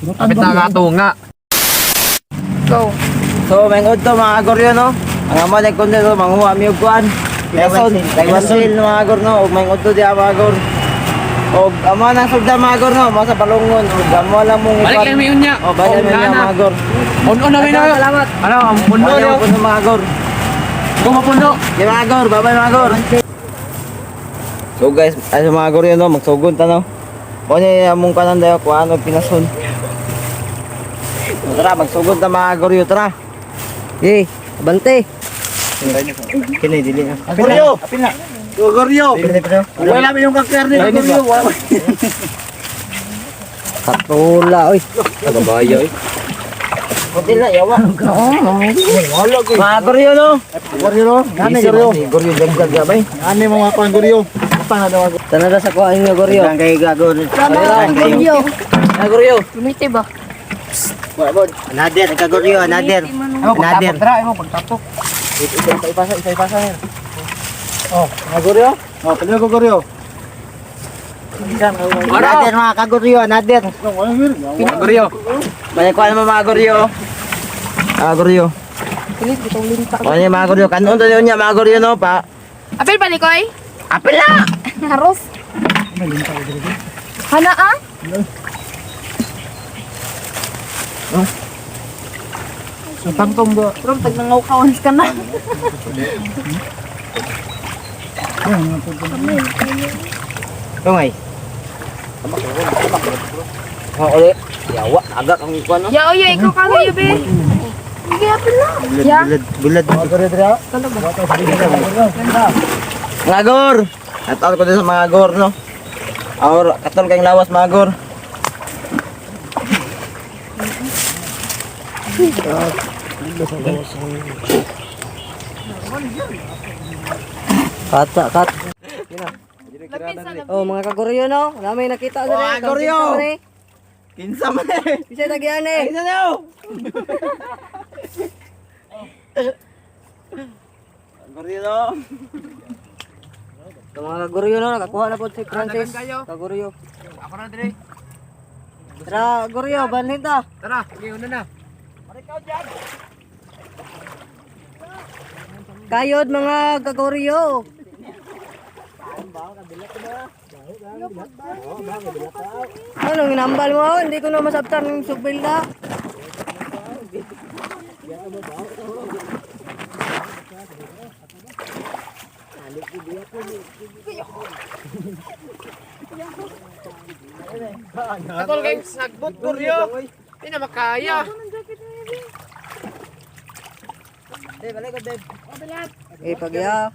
Kapit na katunga. Go. So, may to mga agoryo, no? Ang ama ng kundi to, manguha mi og kuan. Quezon, Taiwan Sale mga agor, no? Ug may to diha mga agor. Og amo nang sugda mga agor, no? Mo sa palungon ug amo lang mong Balik lang mi unya. Oh, balik lang mi unya mga agor. On na mi na. Salamat. Ano, ang puno Puno no. puno mga agor. Gumapuno. Di mga agor, bye-bye mga agor. So guys, ay mga agor yun, no? Magsugon ta, no? Mo niya among kanan dayo kuan og pinason. Tara, magsugod ta mga agor yun, tara. Eh, abante. Kini dili na. Agoryo! Apil na. Agoryo! Dili na. Wala mi yung kakar ni Agoryo. Wala. Katula, oy. Tagabaya eh. Kunti na, yawa. Wala ko. Mga goryo, no? Agoryo no? Ngani Agoryo. Goryo, jagdag gabay. Ngani mo mga kuan Agoryo. Utang na daw Agoryo. Tanada sa kuha inyo, Goryo. Ang kay gagor. Goryo. Mga goryo. Lumiti ba? Another, kagoryo, another. Another. Tara, imo pagtapok. Isa ipasa, isa ipasa. Oh, Agoryo. Oh, pili ko Agoryo. Another mga kagoryo, another. Agoryo. May kuha naman mga goryo. Mga goryo. Pilit, bitong linta. Ano yung mga goryo? Kanon to niya mga goryo, no? Pa. Apil pa ni Koy? Apil na! Haros. Hana ah? Tangtong do. Pero pag nangawkawan ka na. Tungay. Oh, uli. Yawa, agak ang kuha, no? Ya, oy, ikaw kagayo, be. Sige, apil na. Ya. Bulad, bulad. Agoryo dira. Mga gor! Natawag ko din sa mga gor, no? Or, katol kayong lawas, mga gor. Kata, kat. Oh, mga kagoryo, no? Nami nakita sa Oh, kagoryo! Kinsa man eh! Bisa tagian eh. Kinsa na! Goryo, no? Ito, mga kagoryo, no? Nakakuha na po si Francis. Kagoryo. Ako na dire. Tara, Goryo, banhin ta. Tara, sige una na. Kayod mga kagoryo. Anong inambal mo? Hindi ko na masabtan ng subil na. Katol kay sagbot goryo. Di na makaya. Eh, pagya.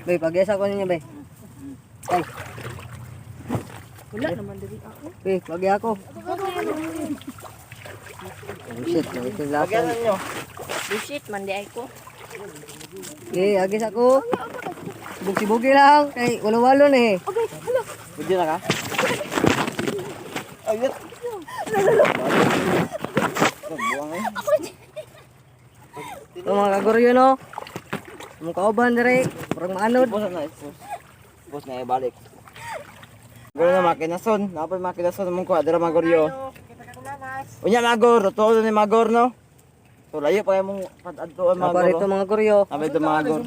Bay, pagya sa ko ninyo, bay. Ay. Wala naman diri ako. Eh, pagya ako. Oh shit, ito lasa. Bullshit man di ay ko. Eh, agis ako. Bugi-bugi lang. Kay, walo-walo na eh. Okay, hello. Pwede na ka? Ay, yun. Buwang eh. Ito mga kagoryo, no? Mga kauban dire, murag maanod. Boss na, boss. Boss na ibalik. Goryo na makinason. Napay makinason mong kuha dira mga goryo. Unya magor, totoo ni magor no. So layo pa kay mong padadtuan mga Apa gor. rito mga goryo. Abi ito mga gor.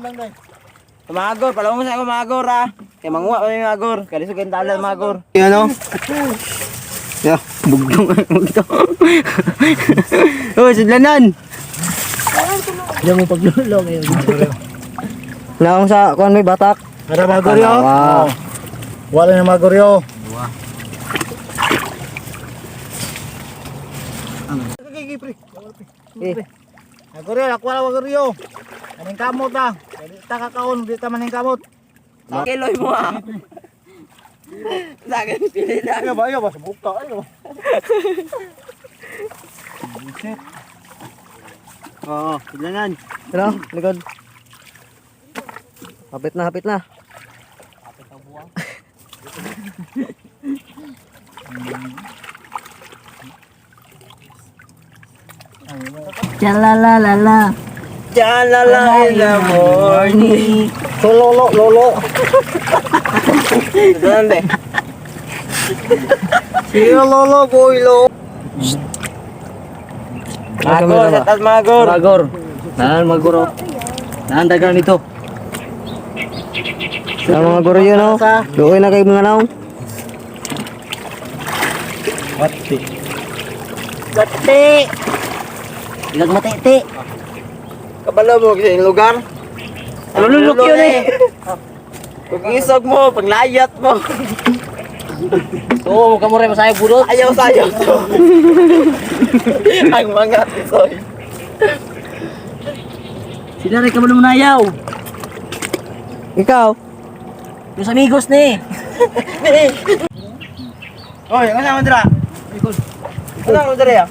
Mga gor, palawang sa ako mga gor ah. Kay manguha pa mi mga gor. Kay lisod kay dalan mga gor. Yan no. Ya, bugtong bugtong. Oh, sudlanan. Diyan mo paglulo ngayon. Naong sa kuan may batak. Tara mga Agoryo. Tanawa. Oh. Wala na mga Agoryo. Eh, Agoryo, nakuha na Agoryo. Maning kamot ah. Dili ta kakaon, di ta maning kamot. Kiloy mo ah. Sa akin pili na. Ayo ba, ayo ba, buka ayo. Oo, sudlanan. ano? Likod. Hapit na, hapit na. Chalala in the morning. Lolo, lolo. Ganun de. Si lolo boy lo. Magor, shout out mga gor. Magor. Naan magor. Oh. Naan dagan nito. Sa mga gor yun oh. Luoy na kay mga naong. Wati. Gati. Ilag matete. Kabalo mo kasi yung lugar. Lululok yun eh. Kung isog mo, panglayat mo. Oo, kamo rin masayag budot. Ayaw sayo. Ang mga tisoy. Sila rin kamo lumayaw. Ikaw. Los amigos ni. Oy, ano naman dira? Ano naman dira?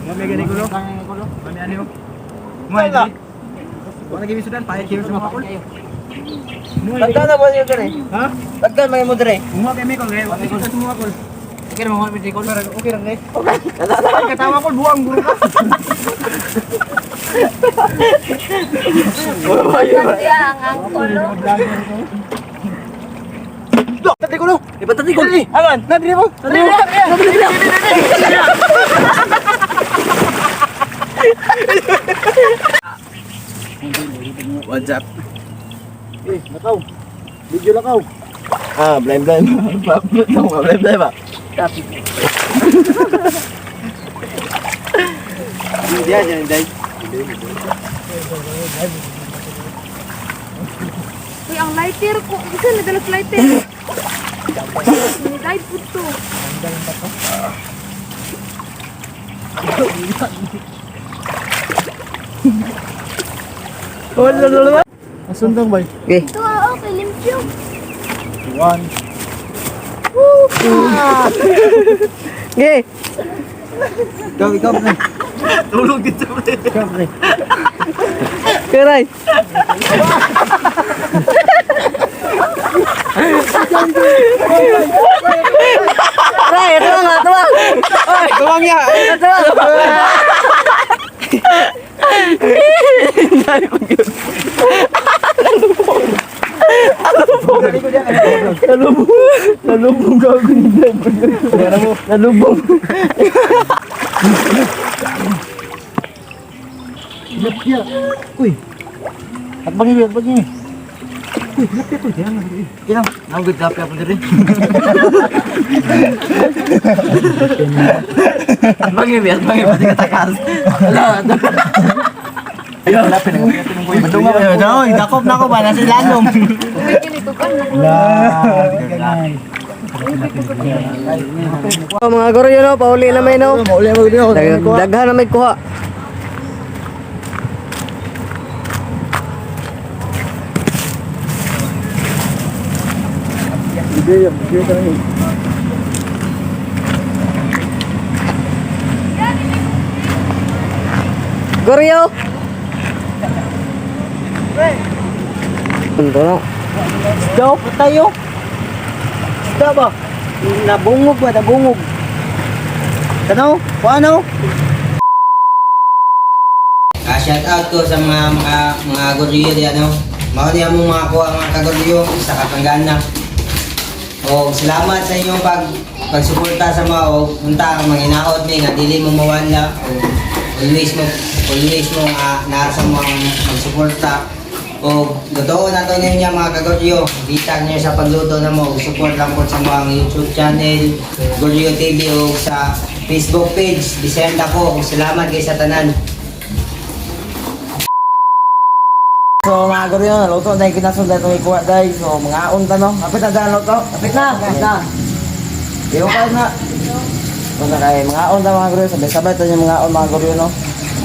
Mami gani ko lo. Mami ani mo. Wala. Wala kimi sudan pahit kimi sa mapakol. Tagdan na ba niyo diri? Ha? Tagdan may mo diri. Umuha kami kol kay. Wala ko sumuha kol. Okay na mga kol. Okay lang eh. Katawa kol buang guro ka. Siya ang angkol. Tadi ko lo. Iba tadi kol. Aman. Na diri mo. Tadi mo. Tadi mo. What's up? Eh, nakaw. Video lakaw. Ah, blind blind. Blind blind ba? Hindi yan, yan, day. Uy, ang lighter ko. Isa na dalag lighter. Ni light po to. Asundang bay. Okay. Ito ah, okay, limpyo. One. Okay. Ikaw, ikaw pre. Tulog dito, pre. Ikaw pre. Keray. Aray, ito lang, ito lang. Tuwang niya. Ito lang. Nalubong. Nalubong gago ni Dad. Nalubong. Lapya. Uy. At bangi, at bangi. Uy, lapya ko diyan. Kinang, nanggood kape ako diri. At bangi, at bangi, pati katakas. Wala. Lapya na Badunga ba yun? Oy, dakop na ko ba nasa lalom. Uy, kinito ka. Oh, mga goro yun, oh, pauli na may no. Mauli mo dito. Daghan na may kuha. Video, video kami. Goryo. Ito na. Isda tayo. Isda ba? Nabungog ba? Nabungog. Kano? Paano? Ah, shout out ko sa mga goryo di ano. Mao ni among mga kuha mga kagoryo sa Kapanggana. O salamat sa inyong pagsuporta sa mga o unta ang mga inaot ni nga dili mo mawala o always mo nga naa sa mo ang pagsuporta. O totoo na to ninyo mga kagoryo. Bitag niyo sa pagluto na mo, support lang po sa mga YouTube channel, Goryo TV o sa Facebook page. Bisenda ko. Salamat kay sa tanan. So mga goryo, naluto na yung kinasundan itong ikuha dahil. So mga unta no. Kapit na dahil luto. Kapit na. Kapit na. Iyo pa na. So na kay mga unta mga goryo. Sabay-sabay ito yung mga mga goryo no.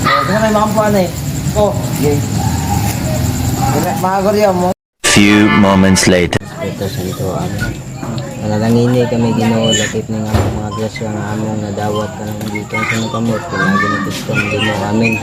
So kasi may mga kampuan eh. Oh, okay. Mga goryo mo. Few moments later. Ito sa gituan. Manalangini kami Ginoo lakip ning among mga grasya nga among nadawat kanang gikan sa imong kamot pinaagi ni Kristo ang Ginoo. Amen.